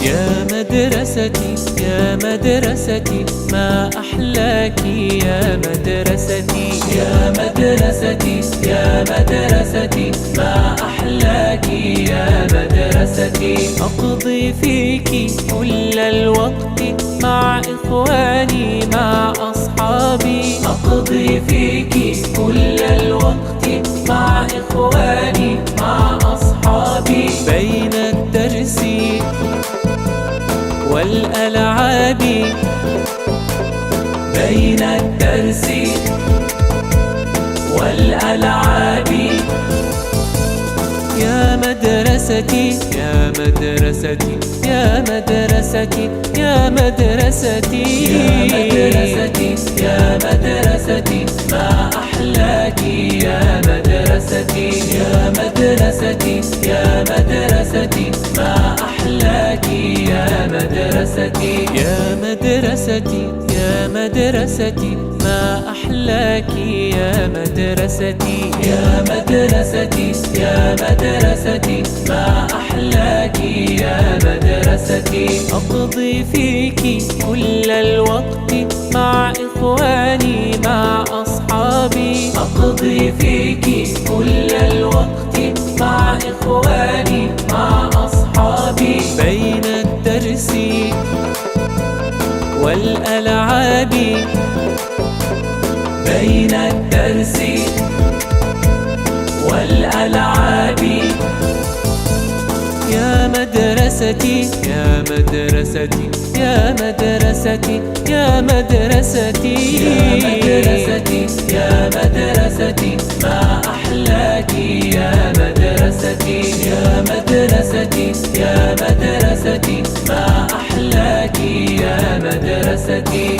يا مدرستي يا مدرستي ما أحلاك يا مدرستي. يا مدرستي يا مدرستي ما أحلاك يا مدرستي. أقضي فيك كل الوقت مع إخواني مع أصحابي. أقضي فيك كل الوقت مع إخواني مع أصحابي. بين الدرس والألعاب، بين الدرس والألعاب. يا مدرستي يا مدرستي يا مدرستي يا مدرستي. يا مدرستي يا مدرستي ما أحلاك يا مدرستي. يا مدرستي يا مدرستي ما أحلاك يا مدرستي. يا مدرستي يا مدرستي ما أحلاك يا مدرستي. يا مدرستي يا مدرستي ما أحلاك يا مدرستي. أقضي فيك كل الوقت مع إخواني مع أصحابي. أقضي فيك كل الوقت مع إخواني مع أصحابي. بين الدرس والألعاب، بين الدرس والألعاب. يا مدرستي يا مدرستي يا مدرستي يا مدرستي. يا مدرستي يا مدرستي ما أحلاك يا مدرستي. يا مدرستي يا مدرستي ما أحلاك يا مدرستي.